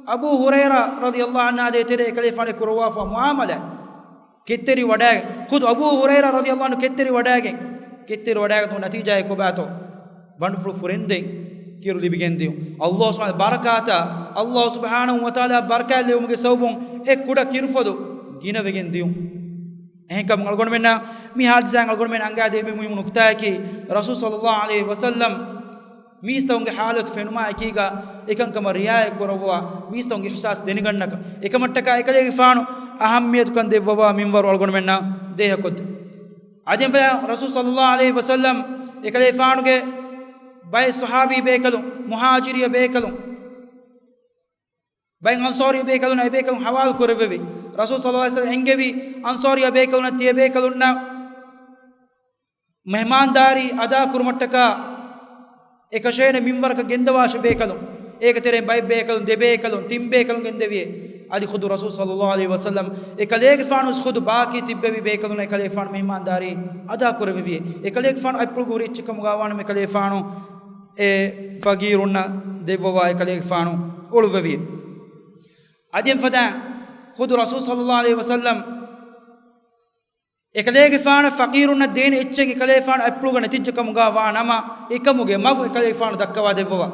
އަބޫ ހުރައިރާ ރަޟިޔައްލާހު ޢަންހާ ދޭތެރޭ އެކަލޭފާނު ކުރައްވާފަ މުޢާމަލާތް ކެތްތެރިވަޑައިގެން، ޚުދު އަބޫ ހުރައިރާ ރަޟިޔައްލާހު ޢަންހު ކެތްތެރިވަޑައިގެން، ކެތްތެރިވަޑައިގަތުމުގެ ނަތީޖާއެއް ކޮބާތޯ؟ ބަނޑުފުޅު ފުރެންދެން ކިރު ލިބިގެން ދިޔުން. އައްލާހު ސުބްޙާނަހު ވަތަޢާލާ ބަރަކާތާ، އައްލާހު ސުބްޙާނަހު ވަތަޢާލާ ބަރަކާތް ލެއްވުމުގެ ސަބަބުން އެ ކުޑަ ކިރުފޮދު ގިނަވެގެން ދިޔުން. އެހެންކަމުން އަޅުގަނޑުމެންނަށް މި ޙާދިސާއިން އަޅުގަނޑުމެން އަންގާދޭ މި މުހިއްމު ނުކުތާއަކީ، ރަސޫލު ޞައްލައްލާހު ޢަލައިހި ވަސައްލަމް މީސްތަކުންގެ ޙާލަތު ފެނުމާ އެކީގަ އެކަންކަމަށް ރިޢާޔަތް ކުރައްވާ، މީސްތަކުންގެ އިޙްސާސް ދެނެގަންނަކަށް، އެކަމަށްޓަކާ އެކަލޭގެފާނު އަހައްމިޔަތުކަން ދެއްވަވާ މިންވަރު އަޅުގަނޑުމެންނަށް ދޭހަކޮށްދޭ. އަދި އެފަދަ ރަސޫލު ޞައްލައްލާހު ޢަލައިހި ވަސައްލަމް އެކަލޭފާނުގެ ބައެއް ޞަޙާބީ ބޭކަލުން، މުހާޖިރީ ބޭކަލުން، ބައެއް އަންޞާރީ ބޭކަލުން، އެ ބޭކަލުން ޙަވާލު ކުރެއްވެވި. ރަސޫލު ޞައްލައްލާހު ޢަލައިހި ވަސައްލަމް އެންގެވި އަންޞާރީ ބޭކަލުންނަށް ތިޔަ ބޭކަލުންނަށް މެހްމާންދާރީ އަދާކުރުމަށްޓަކާ އެކަށޭނެ މިންވަރަކަށް ގެންދަވާށި ބޭކަލުން. އޭގެ ތެރެއިން ބައެއް ބޭކަލުން، ދެ ބޭކަލުން، ތިން ބޭކަލުން ގެންދެވިއޭ. އަދި ޚުދު ރަސޫލު ޞައްލައްލާހު ޢަލައިހި ވަސައްލަމް އެކަލޭގެފާނު ވެސް ޚުދު ބާކީ ތިއްބެވި ބޭކަލުންނަށް އެކަލޭގެފާނު މެހްމާންދާރީ އަދާކުރެއްވެވިއޭ. އެކަލޭގެފާނު އަތްޕުޅުގަ ހުރި އެއްޗެއް ކަމުގަ ވާނަމަ އެކަލޭގެފާނު އެ ފަގީރުންނަށް ދެއްވަވާ އެކަލޭގެފާނު އުޅުއްވެވިއޭ. އަދި އެފަދައިން ޚުދު ރަސޫލު ޞައްލައްލާހު ޢަލައިހި ވަސައްލަމް އެކަލޭގެފާނަށް ފަގީރުންނަށް ދޭނެ އެއްޗެއް އެކަލޭގެފާނު އަތްޕުޅުގަ ނެތިއްޖެ ކަމުގަ ވާ ނަމަ، އެކަމުގެ މަގު އެކަލޭގެފާނު ދައްކަވާ ދެއްވަވާ.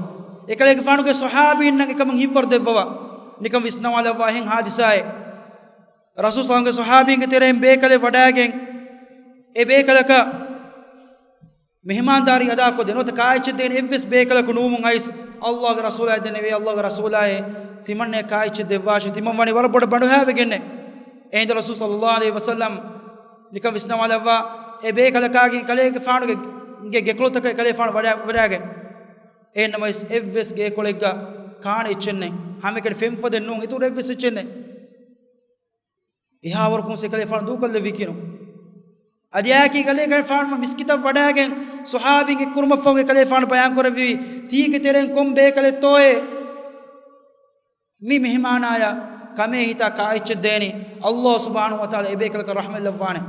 އެކަލޭގެފާނުގެ ޞަޙާބީންނަށް އެކަމަށް ހިތްވަރު ދެއްވަވާ. ނިކަން ވިސްނަވާލައްވާ އެހެން ޙާދިސާއެއް. ރަސޫލު ޞައްލައްލާހު ޢަލައިހި ވަސައްލަމްގެ ޞަޙާބީންގެ ތެރެއިން ބޭކަލެއް ވަޑައިގެން، އެ ބޭކަލަކަށް މެހެމާންދާރީ އަދާކޮށްދޭ. ނުވަތަ ކާއެއްޗެއް ދޭނެ އެއްވެސް ބޭކަލަކު ނުވުމުން އައިސް، އައްލާހުގެ ރަސޫލާއަށް ދެންނެވި، އައްލާހުގެ ރަސޫލާއޭ، ތިމަންނަޔަށް ކާއެއްޗެއް ދެއްވާށޭ، ތިމަން ވަނީ ވަރަށް ބޮޑަށް ބަނޑުހައިވެގެންނޭ. އެހިނދު ރަސޫލު ޞައްލައްލާހު ޢަލައިހި ވަސައްލަމް ނިކަން ވިސްނަވާލައްވާ، އެ ބޭކަލަކާގެ ކަލޭގެފާނުގެ ގެ، ގެކޮޅުތަކަށް އެކަލޭފާނު ވަޑަ، ވަޑައިގެން. އެހެންނަމަވެސް އެއްވެސް ގެކޮޅެއްގަ ކާނެ އެއްޗެއް ނެތް. ހަމައެކަނި ފެންފޮދެއް ނޫން، އިތުރު އެއްވެސް އެއްޗެއް ނެތް. އެހާވަރަކުން އެކަލޭފާނު ދޫކޮށްލެއްވީކީނު. އަދި އެއާއެކީ ކަލޭގެފާނު މިސްކިތަށް ވަޑައިގެން ޞަޙާބީން އެއްކުރުމަށްފަހު އެކަލޭފާނު ބަޔާންކުރެއްވި، ތީގެ ތެރެއިން ކޮން ބޭކަލެއްތޯއޭ މި މެހެމާނާޔަށް ކަމޭހިތާ ކާއެއްޗެއް ދޭނީ، އައްލާހު ސުބްޙާނަހު ވަތަޢާލާ އެ ބޭކަލަކަށް ރަޙްމަތް ލައްވާނެ.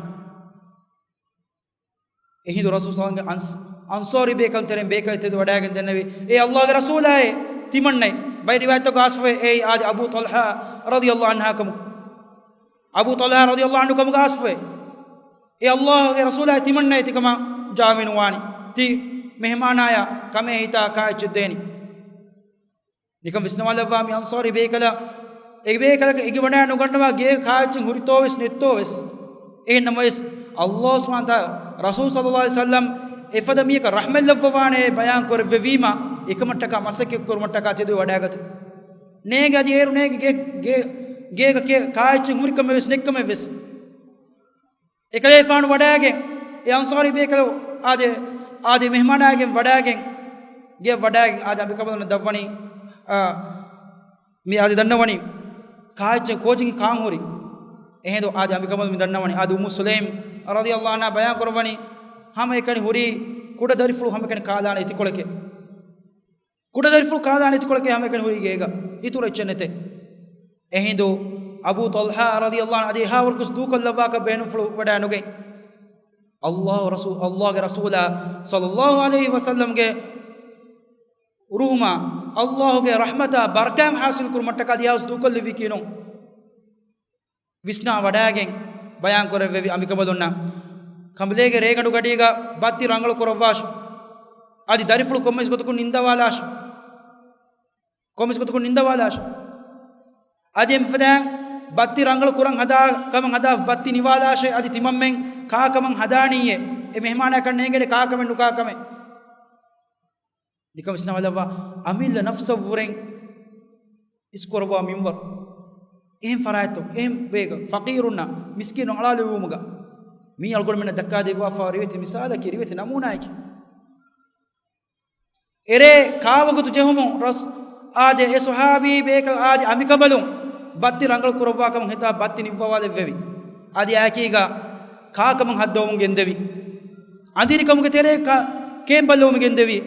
އެހިނދު ރަސޫލު ޞައްލައްލާހު ޢަލައިހި ވަސައްލަމްގެ އަންސް، އަންޞާރީ ބޭކަލުން ތެރެއިން ބޭކަލެއް ތެދު ވަޑައިގެން ދެންނެވި، އޭ އައްލާހުގެ ރަސޫލާއޭ، ތިމަންނައޭ. ބައެއް ރިވާޔަތްތަކުގަ އައިސްފަވޭ، އޭ އާދެ އަބޫ ޠަލްޙާ ރަޟިޔައްލާހު ޢަންހާ ކަމުގަ. އަބޫ ޠަލްޙާ ރަޟިޔައްލާހު ޢަންހު ކަމުގަ އައިސްފަވޭ، އޭ އައްލާހުގެ ރަސޫލާއޭ، ތިމަންނައޭ ތިކަމަށް ޖާމިނުވާނީ. ތި މެހެމާނާޔަށް ކަމޭހިތާ ކާއެއްޗެއް ދޭނީ. ނިކަން ވިސްނަވާލައްވާ މި އަންޞާރީ ބޭކަލަށް، އެ ބޭކަލަކަށް އެނގިވަޑައި ނުގަންނަވާ ގޭ ކާއެއްޗެއް ހުރިތޯވެސް ނެތްތޯވެސް. އެހެންނަމަވެސް، އައްލާހު ސުބްޙާނަހު ވަތަޢާލާ ރަސޫލު ޞައްލައްލާހު ޢަލައިހި ވަސައްލަމް އެފަދަ މީހަކަށް ރަޙްމަތް ލައްވަވާނޭ ބަޔާން ކުރެއްވެވީމަ، އެކަމަށްޓަކާ މަސައްކަތް ކުރުމަށްޓަކާ ތެދުވެ ވަޑައިގަތީ. ނޭނގެ އަދި އޭރު ނޭނގެ ގޭ، ގޭ، ގޭގަ ކޭ، ކާއެއްޗެއް ހުރިކަމެއް ވެސް ނެތްކަމެއް ވެސް. އެކަލޭފާނު ވަޑައިގެން، އެ އަންޞާރީ ބޭކަލު އާދެ، އާދެ މެހެމާނާގެން ވަޑައިގެން، ގެއަށް ވަޑައިގެން އާދެ އަނބިކަނބަލުންނަށް ދަށްވަނީ، އާ، މި އާދެ ދަންނަވަނީ، ކާއެއްޗެއް ކޯޗެއް ކާން ހުރީ. އެހިނދު އާދެ އަނބިކަނބަލު މި ދަންނަވަނީ. އާދެ އުއްމު ސުލައިމް ރަޟިޔައްލާހު ޢަންހާ ބަޔާން ކުރައްވަނީ، ހަމައެކަނި ހުރީ ކުޑަ ދަރިފުޅު ހަމައެކަނި ކާލާނެ އެތިކޮޅެކޭ. ކުޑަ ދަރިފުޅު ކާލާނެ އެތިކޮޅެކޭ ހަމައެކަނި ހުރީ ގޭގަ. އިތުރު އެއްޗެއް ނެތޭ. އެހިނދު އަބޫ ޠަލްޙާ ރަޟިޔައްލާހު ޢަންހު އަދި އެހާވަރަކުސް ދޫކޮށްލައްވާކަށް ބޭނުންފުޅު ވަޑައިނުގެން، ﷲ ރަސޫ-، ﷲގެ ރަސޫލާ ޞައްލަﷲ ޢަލައިހި ވަސައްލަމްގެ ރުހުމާ، ﷲގެ ރަޙްމަތާ ބަރަކާތް ޙާޞިލް ކުރުމަށްޓަކާ ދިޔާވެސް ދޫކޮށްލެއްވީކީ ނޫން. ވިސްނާ ވަޑައިގެން ބަޔާން ކުރެއްވެވި އަނބިކަނބަލުންނަށް، ކަނބަލޭގެ ރޭގަނޑު ގަޑީގަ ބައްތި ރަނގަޅު ކުރައްވާށި. އަދި ދަރިފުޅު ކޮންމެސް ގޮތަކުން ނިންދަވާލާށި. ކޮންމެސް ގޮތަކުން ނިންދަވާލާށި. އަދި އެމިފަދައިން ބައްތި ރަނގަޅު ކުރަން ހަދާ ކަމަށް ހަދާ ބައްތި ނިވާލާށޭ. އަދި ތިމަންމެން ކާ ކަމަށް ހަދާނީއޭ. އެ މެހެމާނާކަށް ނޭނގޭނެ ކާ ކަމެއް ނުކާ ކަމެއް. ނިކަން ވިސްނާވަލައްވާ، އަމިއްލަ ނަފްސަށްވުރެން އިސްކުރައްވާ މިންވަރު. އެހެން ފަރާތްތައް، އެހެން ބޭކަލް، ފަޤީރުންނަށް، މިސްކީނުން އަޅާލެވުމުގަ މީ އަޅުގަނޑުމެންނަށް ދައްކާދެއްވާފަ ރިވެތި މިސާލަކީ، ރިވެތި ނަމޫނާއަކީ. އެރޭ ކާވަގުތު ޖެހުމުން ރަސް-، އާދެ، އެ ޞަޙާބީ ބޭކަލް އާދެ، އަނބިކަނބަލުން ބައްތި ރަނގަޅު ކުރައްވާ ކަމަށް ހިތާ ބައްތި ނިއްވަވާލެއްވެވި. އަދި އާކީގަ ކާކަމަށް ހައްދަވަމުން ގެންދެވި. އަނދިރިކަމުގެ ތެރޭ ކަ-، ކޭން ބައްލަވަމުން ގެންދެވި.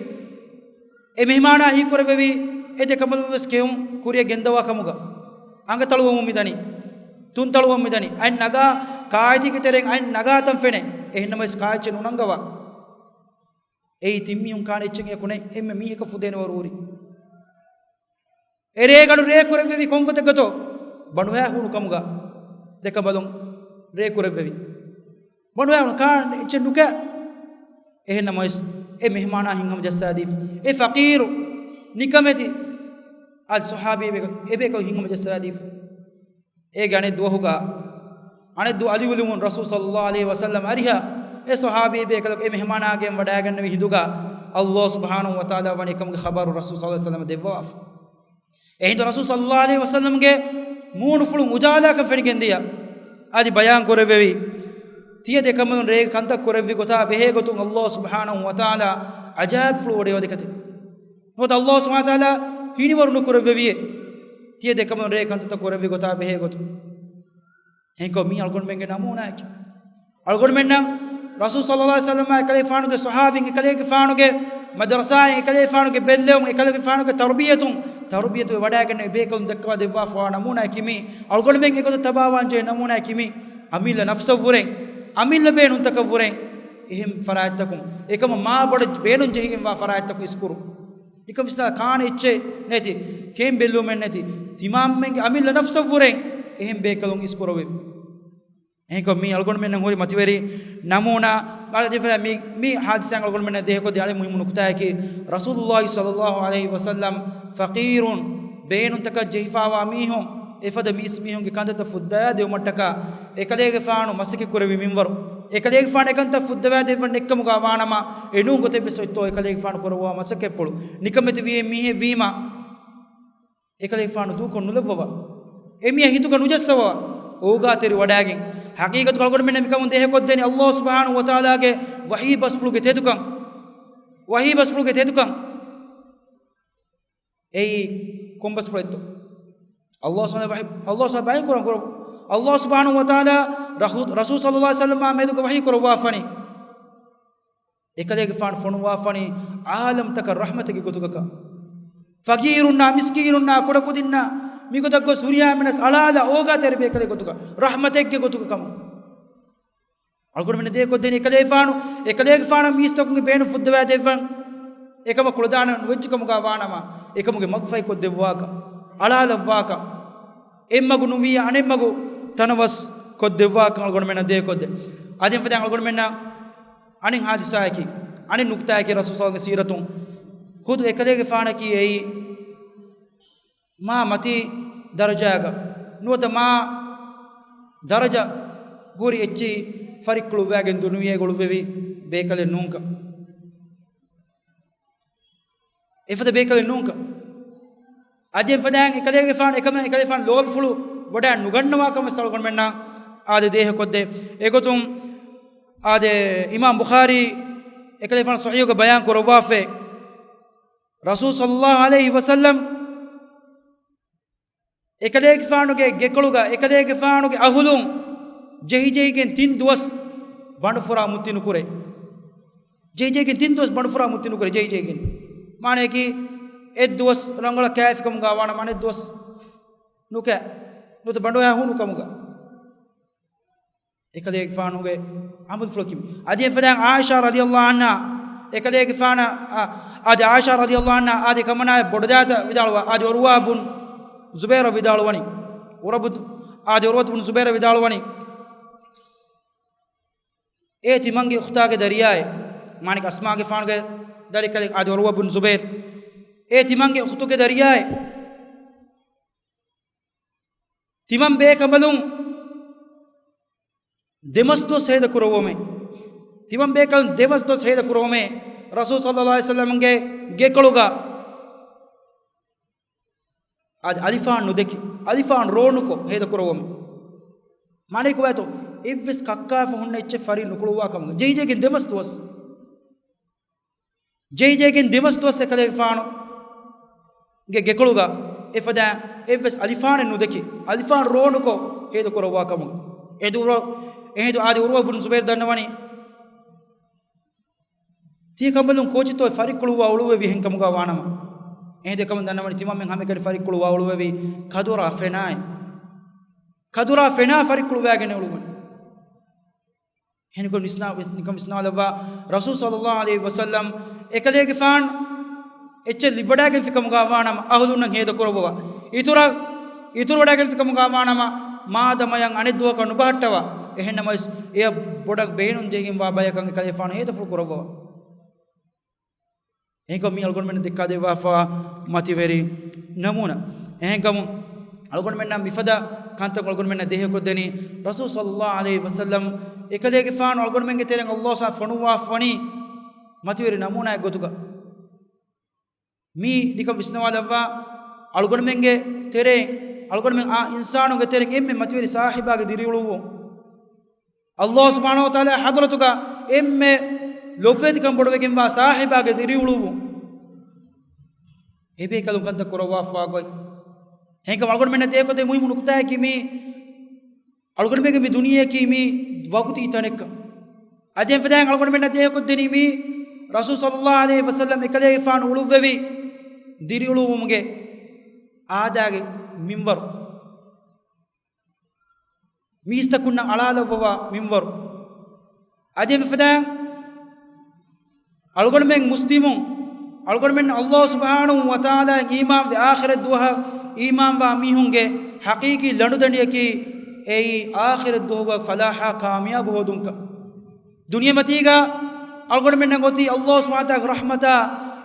އެ މެހެމާނާ ހީކުރެއްވެވި އެ ދެ ކަނބަލުން ވެސް ކެއުން ކުރިއަށް ގެންދަވާ ކަމުގަ، އަނގަ ތަޅުވަމުން މިދަނީ، ތުން ތަޅުވަމުން މިދަނީ. އަތް ނަގާ، ކާއެތީގެ ތެރެއިން އަތް ނަގާތަން ފެނޭ. އެހެންނަމަވެސް ކާ އެއްޗެއް ނުނަންގަވާ. އެއީ ތިން މީހުން ކާނެ އެއްޗެއް އެކު ނެތް، އެންމެ މީހަކަށް ފުދޭނެ ވަރު ހުރި. އެރޭގަނޑު ރޭ ކުރެއްވެވި ކޮންގޮތެއްގަތޯ؟ ބަނޑުހައި ހޫނު ކަމުގަ ދެ ކަނބަލުން ރޭ ކުރެއްވެވި. ބަނޑުހައި ހޫނު، ކާ އެއްޗެއް ނުކާ. އެހެންނަމަވެސް އެ މެހެމާނާ ހިތްހަމަޖައްސާދީފަ. އެ ފަޤީރު ނިކަމެތި އަދި ޞަޙާބީ ބޭކަލް، އެ ބޭކަލު ހިތްހަމަޖައްސާދީފަ. އޭގެ އަނެއް ދުވަހުގަ، އަނެއް ދުވަހު އަލިވުލުމުން ރަސޫލު ޞައްލަﷲ ޢަލައިހި ވަސައްލަމަ އަރިހަށް އެ ޞަޙާބީ ބޭކަލަކު އެ މެހެމާނާގެން ވަޑައިގަންނެވި ހިނދުގަ، ﷲ ސުބްޙާނަހޫ ވަތަޢާލާ ވަނީ އެކަމުގެ ޚަބަރު ރަސޫލު ޞައްލަﷲ ޢަލައިހި ވަސައްލަމަ ދެއްވާފަ. އެހިނދު ރަސޫލު ޞައްލަﷲ ޢަލައިހި ވަސައްލަމަގެ މޫނުފުޅުން އުޖާލާކަން ފެނިގެންދިޔަ. އަދި ބަޔާން ކުރެއްވެވި، ތިޔަ ދެ ކަނބަލުން ރޭގެ ކަންތައް ކުރެއްވި ގޮތާ ބެހޭ ގޮތުން ﷲ ސުބްޙާނަހޫ ވަތަޢާލާ ޢަޖާއިބުފުޅު ވަޑައިވަދެކަތި. ނުވަތަ ﷲ ސުބްޙާނަހޫ ވަތަޢާލާ ހިނިވަރު ނުކުރެއްވެވިއޭ، ތިޔަ ދެ ކަނބަލުން ރޭގެ ކަންތައްތައް ކުރެއްވި ގޮތާ ބެހޭ ގޮތުން. އެހެންކޮށް މީ އަޅުގަނޑުމެންގެ ނަމޫނާއަކީ. އަޅުގަނޑުމެންނަށް ރަސޫލު ޞައްލަﷲ ޢަލައިހި ވަސައްލަމާ އެކަލޭގެފާނުގެ ޞަޙާބީން އެކަލޭގެފާނުގެ މަދަރަސާއިން އެކަލޭގެފާނުގެ ބެއްލެވުން އެކަލޭގެފާނުގެ ތަރުބިޔަތުން، ތަރުބިޔަތު ވެވަޑައިގެންނެވި ބޭކަލުން ދައްކަވާ ދެއްވާފަވާ ނަމޫނާއަކީ މީ. އަޅުގަނޑުމެން އެގޮތަށް ތަބާވާން ޖެހޭ ނަމޫނާއަކީ މީ. އަމިއްލަ ނަފްސަށްވުރެން، އަމިއްލަ ބޭނުންތަކަށްވުރެން އެހެން ފަރާތްތަކުން، އެކަމަށް މާ ބޮޑަށް ބޭނުން ޖެހިގެންވާ ފަރާތްތަކުން އިސްކުރުން. ނިކަން ވިސްނާ ކާނެ އެއްޗެއް ނެތި، ކޭން ބެއްލުމެއް ނެތި، ތިމާމެންގެ އަމިއްލަ ނަފްސަށްވުރެން އެހެން ބޭކަލުން އިސްކުރެވި. އެހެންކޮށް މީ އަޅުގަނޑުމެންނަށް ހުރި މަތިވެރި ނަމޫނާ. މާ ދެފަ މީ، މީ ހާދިސާއިން އަޅުގަނޑުމެންނަށް ދޭހަކޮށްދޭ އަނެއް މުހިއްމު ނުކުތާއަކީ، ރަސޫލުﷲ ޞައްލަﷲ ޢަލައިހި ވަސައްލަމް ފަޤީރުން، ބޭނުންތަކަށް ޖެހިފާވާ މީހުން، އެފަދަ މީސްމީހުންގެ ކަންތައްތައް ފުއްދަވާ ދެވުމަށްޓަކާ އެކަލޭގެފާނު މަސައްކަތް ކުރެއްވި މިންވަރު، އެކަލޭގެފާނު އެކަންތައް ފުއްދަވާ ދެއްވަން ނެތްކަމުގަ ވާނަމަ، އެނޫން ގޮތެއްވެސް އޮތްތޯ އެކަލޭގެފާނު ކުރައްވާ މަސައްކަތްޕުޅު. ނިކަމެތި ވިޔަ މީހެއް ވީމަ، އެކަލޭގެފާނު ދޫކޮށް ނުލައްވަވާ. އެމީހާ ހިތުގަ ނުޖައްސަވާ. އޯގާތެރި ވަޑައިގެން. ޙަޤީޤަތުގަ އަޅުގަނޑުމެންނަށް މިކަމުން ދޭހަކޮށްދޭނީ ﷲ ސުބްޙާނަހޫ ވަތަޢާލާގެ ވަޙީ ބަސްފުޅުގެ ތެދުކަން. ވަޙީ ބަސްފުޅުގެ ތެދުކަން. އެއީ ކޮން ބަސްފުޅެއްތޯ؟ ﷲ ސުބްޙާނަހޫ ވަޙީ، ﷲ ސުބްޙާނަހޫ ވަޙީ ކުރަން ކުރަ-، ﷲ ސުބްޙާނަހޫ ވަތަޢާލާ ރަހު-، ރަސޫލު ޞައްލަﷲ ޢަލައިހި ވަސައްލަމާ މެދުގަ ވަޙީ ކުރައްވާފަނީ. އެކަލޭގެފާނު ފޮނުވާފަނީ ޢާލަމްތަކަށް ރަޙްމަތެއްގެ ގޮތުގަކަށް. ފަޤީރުންނާ، މިސްކީނުންނާ، ކުޑަކުދިންނާ، މިގޮތަށް ގޮސް ހުރިހާ މީހުންނަސް އަޅާލާ އޯގާތެރި ބޭކަލެއް ގޮތުގަ، ރަޙްމަތެއްގެ ގޮތުގަ ކަމަށް. އަޅުގަނޑުމެން ދޭކޮށްދޭނީ އެކަލޭގެފާނު، އެކަލޭގެފާނަށް މީސްތަކުންގެ ބޭނުން ފުއްދަވާ ދެއްވަން، އެކަމަށް ކުޅަދާނަ ނުވެއްޖެ ކަމުގަ ވާނަމަ، އެކަމުގެ މަގުފަހި ކޮށްދެއްވާކަށް، އަޅާލައްވާކަށް، އެއްމަގު ނުވިޔަ އަނެއްމަގު ތަނަވަސް ކޮށްދެއްވާކަށް އަޅުގަނޑުމެންނަށް ދޭކޮށްދޭ. އަދި ފަދަ އަޅުގަނޑުމެންނަށް އަނެއް ހާދިސާއަކީ، އަނެއް ނުކުތާއަކީ ރަސޫލު ޞައްލަﷲ ޢަލައިހި ވަސައްލަމްގެ ސީރަތުން ޚުދު އެކަލޭގެފާނަކީ އެއީ މާ މަތީ ދަރަޖާގަ ނުވަތަ މާ ދަރަޖަ ހުރި އެއްޗެހި ފަރިއްކުޅުއްވާގެން ދުނިޔޭގަ އުޅުއްވެވި ބޭކަލެއް ނޫންކަން. އެފަދަ ބޭކަލެއް ނޫންކަން. އަދި އެފަދައިން އެކަލޭގެފާނު އެކަމަށް އެކަލޭގެފާނު ލޯބިފުޅު ވަޑައި ނުގަންނަވާ ކަމަށް އަޅުގަނޑުމެންނަށް އާދެ ދޭހަކޮށްދޭ. އެގޮތުން އާދެ، އިމާމް ބުޚާރީ އެކަލޭގެފާނު ޞަޙީޙުގަ ބަޔާން ކުރައްވާފައި، ރަސޫލު ޞައްލަﷲ ޢަލައިހި ވަސައްލަމް އެކަލޭގެފާނުގެ ގެކޮޅުގަ އެކަލޭގެފާނުގެ އަހުލުން ޖެހިޖެހިގެން ތިން ދުވަސް ބަނޑުފުރާ މުއްތި ނުކުރޭ. ޖެހިޖެހިގެން ތިން ދުވަސް ބަނޑުފުރާ މުއްތި ނުކުރޭ ޖެހިޖެހިގެން. މާނަޔަކީ އެއްދުވަސް ރަނގަޅަށް ކާފިކަމުގަ ވާނަމަ އަނެއްދުވަސް ނުކާ، ނުވަތަ ބަނޑުހައި ހޫނުކަމުގަ. އެކަލޭގެފާނުގެ ޢަމަލުފުޅަކީ. އަދި އެފަދައިން ޢާއިޝާ ރަޟިޔަﷲ ޢަންހާ، އެކަލޭގެފާނަށް، އާ، އަދި ޢާއިޝާ ރަޟިޔަﷲ ޢަންހާ އަދި ކަމަނާއެ ބޮޑުދައިތަ ވިދާޅުވާ، އަދި ޢުރުވާ ބުން ޒުބައިރަށް ވިދާޅުވަނީ، ޢުރުވަ ބު-، އާދެ ޢުރުވަތު ބުން ޒުބައިރަށް ވިދާޅުވަނީ، އޭ ތިމަންގެ އުޚްތާގެ ދަރިޔާއޭ، މާނައަކީ އަސްމާގެފާނުގެ ދަރިކަލެއް އާދެ ޢުރުވަ ބުން ޒުބައިރު، އޭ ތިމަންގެ އުޚްތުގެ ދަރިޔާއޭ، ތިމަން ބޭކަނބަލުން ދެމަސް ދުވަސް ހޭދަ ކުރައްވަމޭ. ތިމަން ބޭކަނބަލުން ދެމަސް ދުވަސް ހޭދަ ކުރައްވަމޭ. ރަސޫލު ޞައްލަﷲ ޢަލައިހި ވަސައްލަމްގެ ގެކޮޅުގަ އަދި އަލިފާން ނުދެކި، އަލިފާން ރޯނުކޮށް ހޭދަ ކުރައްވަމޭ. މާނައަކީ ކޮބާތޯ؟ އެއްވެސް ކައްކާފަ ހުންނަ އެއްޗެއް ފަރި ނުކުޅުއްވާ ކަމުގަ. ޖެހިޖެހިގެން ދެމަސް ދުވަސް. ޖެހިޖެހިގެން ދެމަސް ދުވަސް އެކަލޭގެފާނުގެ ގެކޮޅުގަ އެފަދައިން އެއްވެސް އަލިފާނެއް ނުދެކި، އަލިފާން ރޯނުކޮށް ހޭދަ ކުރައްވާ ކަމުގަ. އެހިނދު ޢުރު-، އެހިނދު އާދެ ޢުރުވަ ބުން ޒުބައިރު ދަންނަވަނީ، ތިޔަ ކަނބަލުން ކޯޗިތޯ އެ ފަރިކުޅުއްވާ އުޅުއްވެވީ އެހެން ކަމުގަ ވާނަމަ. އެހިނދު އެކަމުން ދަންނަވަނީ ތިމަންމެން ހަމައެކަނި ފަރިކުޅުއްވާ އުޅުއްވެވީ ކަދުރާ ފެނާއި. ކަދުރާ ފެނާ ފަރިކުޅުއްވާގެން އުޅުއްވަނީ. އެހެންކޮށް ވިސްނާ-، ވިސް-، ނިކަން ވިސްނާލައްވާ، ރަސޫލު ޞައްލަﷲ ޢަލައިހި ވަސައްލަމް އެކަލޭގެފާން އެއްޗެއް ލިބިވަޑައިގެންފިކަމުގަ ވާނަމަ، އަހުލުންނަށް ހޭދަ ކުރައްވަވާ. އިތުރަށް، އިތުރުވަޑައިގެންފިކަމުގަ ވާނަމަ، މާދަމަޔަށް އަނެއް ދުވަހަކަށް ނުބަހައްޓަވާ. އެހެންނަމަވެސް، އެޔަށް ބޮޑަށް ބޭނުން ޖެހިގެންވާ ބަޔަކަށް އެކަލޭފާނު ހޭދަފުޅު ކުރައްވަވާ. އެހެންކަމުން މީ އަޅުގަނޑުމެންނަށް ދެއްކާދެއްވާފަ މަތިވެރި ނަމޫނާ. އެހެންކަމުން އަޅުގަނޑުމެންނަށް މިފަދަ ކަންތައް އަޅުގަނޑުމެންނަށް ދޭހަކޮށްދެނީ ރަސޫލު ޞައްލަﷲ ޢަލައިހި ވަސައްލަމް އެކަލޭގެފާނު އަޅުގަނޑުމެންގެ ތެރެއިން ﷲ ސުބްޙާނަހޫ ފޮނުއްވާފަވަނީ މަތިވެރި ނަމޫނާއެއް ގޮތުގަ. މީ ނިކަން ވިސްނަވާލައްވާ، އަޅުގަނޑުމެންގެ ތެރެއިން، އަޅުގަނޑުމެން އާ އިންސާނުގެ ތެރެއިން އެންމެ މަތިވެރި ސާހިބާގެ ދިރިއުޅުއްވުން. ﷲ ސުބްޙާނަހޫ ވަތަޢާލާ ޙަޟްރަތުގަ އެންމެ ލޮބުވެތިކަން ބޮޑުވެގެންވާ ސާހިބާގެ ދިރިއުޅުއްވުން. އެބޭކަލުން ކަންތައް ކުރައްވާފަވާ ގޮތް. އެހެންކަމުން އަޅުގަނޑުމެންނަށް ދޭހަކޮށްދޭ މުހިއްމު ނުކުތާއަކީ މީ އަޅުގަނޑުމެންގެ މި ދުނިޔެއަކީ މީ ވަގުތީ ތަނެއްކަން. އަދި އެފަދައިން އަޅުގަނޑުމެންނަށް ދޭހަކޮށްދެނީ މީ ރަސޫލު ޞައްލަﷲ ޢަލައިހި ވަސައްލަމް އެކަލޭގެފާނު އުޅުއްވެވި ދިރިއުޅުއްވުމުގެ އާދައިގެ މިންވަރު. މީސްތަކުންނަށް އަޅާލައްވަވާ މިންވަރު. އަދި އެފަދައިން އަޅުގަނޑުމެން މުސްލިމުން، އަޅުގަނޑުމެން ﷲ ސުބްޙާނަހޫ ވަތަޢާލާއަށް އީމާންވެ، އާޚިރަތް ދުވަހަށް އީމާންވާ މީހުންގެ ޙަޤީޤީ ލަނޑުދަނޑިއަކީ އެއީ އާޚިރަތް ދުވަހުގަ ފަލާޙާ ކާމިޔާބު ހޯދުންކަން. ދުނިޔެމަތީގަ އަޅުގަނޑުމެންނަށް އޮތީ ﷲ ސުބްޙާނަހޫ ވަތަޢާލާގެ ރަޙްމަތާ،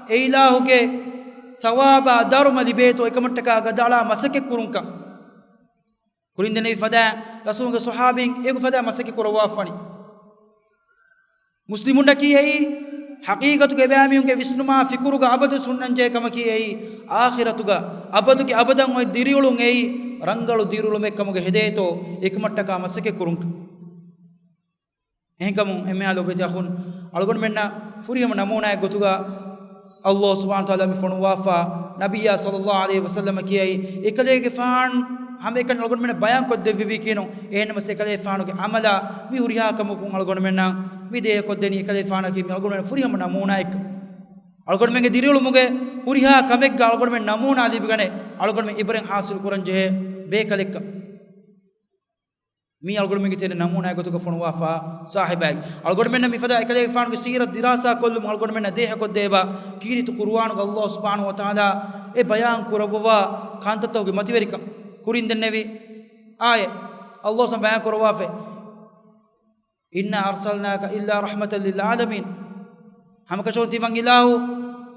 އެ އިލާހުގެ ޘަވާބާ ދަރުމަ ލިބޭތޯ އެކަމަށްޓަކާ ގަދައަޅާ މަސައްކަތް ކުރުންކަން. ކުރިން ދެންނެވި ފަދައިން ރަސޫލުގެ ޞަޙާބީން އޭގެ ފަދައިން މަސައްކަތް ކުރައްވާފަވަނީ. މުސްލިމުންނަކީ އެއީ ޙަޤީޤަތުގަ އެބައިމީހުންގެ ވިސްނުމާ ފިކުރުގަ އަބަދު ހުންނަންޖެހޭ ކަމަކީ އެއީ އާޚިރަތުގަ އަބަދުގެ އަބަދަށް އޮތް ދިރިއުޅުން އެއީ ރަނގަޅު ދިރިއުޅުމެއް ކަމުގަ ހެދޭތޯ އެކަމަށްޓަކާ މަސައްކަތް ކުރުންކަން. އެހެންކަމުން އެންމެހާ ލޮބުވެތި އަޚުން، އަޅުގަނޑުމެންނަށް ފުރިހަމަ ނަމޫނާއެއް ގޮތުގަ ﷲ ސުބްޙާނަހޫ ވަތަޢާލާ މި ފޮނުއްވާފަ، ނަބިއްޔާ ޞައްލަﷲ ޢަލައިހި ވަސައްލަމަ ކިޔައި، އެކަލޭގެފާނު ހަމައެކަނި އަޅުގަނޑުމެންނަށް ބަޔާން ކޮށްދެއްވެވީ ކީނު، އެހެންނަމަވެސް އެކަލޭގެފާނުގެ ޢަމަލާ މި ހުރިހާ ކަމަކުން އަޅުގަނޑުމެންނަށް މި ދޭހަކޮށްދެނީ އެކަލޭގެފާނަކީ މި އަޅުގަނޑުމެން ފުރިހަމަ ނަމޫނާއެއްކަން. އަޅުގަނޑުމެންގެ ދިރިއުޅުމުގެ ހުރިހާ ކަމެއްގަ އަޅުގަނޑުމެން ނަމޫނާ ލިބިގަނެ، އަޅުގަނޑުމެން ޢިބްރަތް ޙާޞިލު ކުރަންޖެހޭ ބޭކަލެއްކަން. މީ އަޅުގަނޑުމެންގެ ތެރެ ނަމޫނާއެއް ގޮތުގަ ފޮނުވާފަ ސާހިބާއެކޭ. އަޅުގަނޑުމެންނަށް މިފަދަ އެކަލޭގެފާނުގެ ސީރަތް ދިރާސާ ކޮށްލުމުން އަޅުގަނޑުމެންނަށް ދޭހަކޮށްދޭބަ، ކީރިތި ޤުރުއާނުގަ ﷲ ސުބްޙާނަހޫ ވަތަޢާލާ އެ ބަޔާން ކުރައްވަވާ ކަންތައްތަކުގެ މަތިވެރިކަން. ކުރިން ދެންނެވި އާޔަތް ﷲ ސުބްޙާނަހޫ ބަޔާން ކުރައްވާފައި. إنا أرسلناك إلا رحمة للعالمين. ހަމަކަށަވަރުން ތިމަން އިލާހު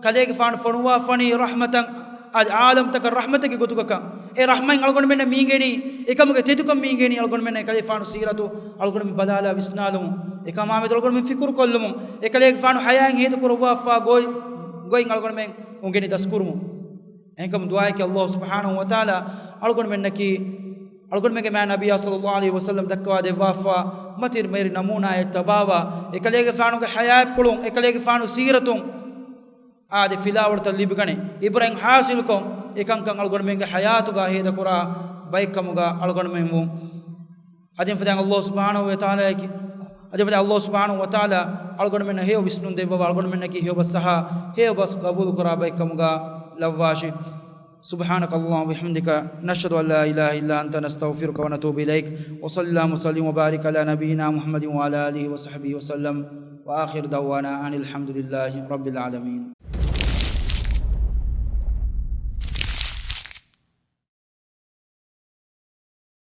ކަލޭގެފާނު ފޮނުވާފަނީ ރަޙްމަތަށް، އަދި ޢާލަމްތަކަށް ރަޙްމަތެއްގެ ގޮތުގަކަށް. އެ ރަޙްމަތް އަޅުގަނޑުމެންނަށް މީގެނީ، އެކަމުގެ ތެދުކަން މީގެނީ އަޅުގަނޑުމެންނަށް އެކަލޭފާނު ސީރަތު އަޅުގަނޑުމެން ބަލާލާ ވިސްނާލުމުން، އެކަމާމެދު އަޅުގަނޑުމެން ފިކުރު ކޮށްލުމުން، އެކަލޭގެފާނު ޙަޔާތް ހޭދަ ކުރައްވާފާ ގޮތް، ގޮތް އަޅުގަނޑުމެން އުނގެނި ދަސްކުރުމުން. އެހެންކަމުން ދުޢާއެކޭ ﷲ ސުބްޙާނަހޫ ވަތަޢާލާ އަޅުގަނޑުމެންނަކީ، އަޅުގަނޑުމެންގެ މާތް ނަބިއްޔާ ޞައްލަﷲ ޢަލައިހި ވަސައްލަމް ދައްކަވާ ދެއްވާފާ މަތިވެރި ނަމޫނާއެއް ތަބާވާ، އެކަލޭގެފާނުގެ ޙަޔާތްޕުޅުން، އެކަލޭގެފާނު ސީރަތުން އާދެ ފިލާވަޅުތައް ލިބިގަނެ، ޢިބްރަތް ޙާޞިލުކޮށް، އެކަންކަން އަޅުގަނޑުމެންގެ ޙަޔާތުގަ ހޭދަކުރާ ބައެއްކަމުގަ އަޅުގަނޑުމެން ވުން. އަދި ފަދައިން ﷲ ސުބްޙާނަހޫ ވަތަޢާލާއަކީ، އަދި ފަދައިން ﷲ ސުބްޙާނަހޫ ވަތަޢާލާ އަޅުގަނޑުމެންނަށް ހެޔޮ ވިސްނުން ދެއްވަވާ، އަޅުގަނޑުމެންނަކީ ހެޔޮބަސް އަހާ، ހެޔޮބަސް ޤަބޫލުކުރާ ބައެއްކަމުގަ ލައްވާށި. سبحانك اللهم وبحمدك، نشهد أن لا إله إلا أنت، نستغفرك ونتوب إليك. وصلى اللهم وسلم وبارك على نبينا محمد وعلى آله وصحبه وسلم. وآخر دعوانا أن الحمد لله رب العالمين.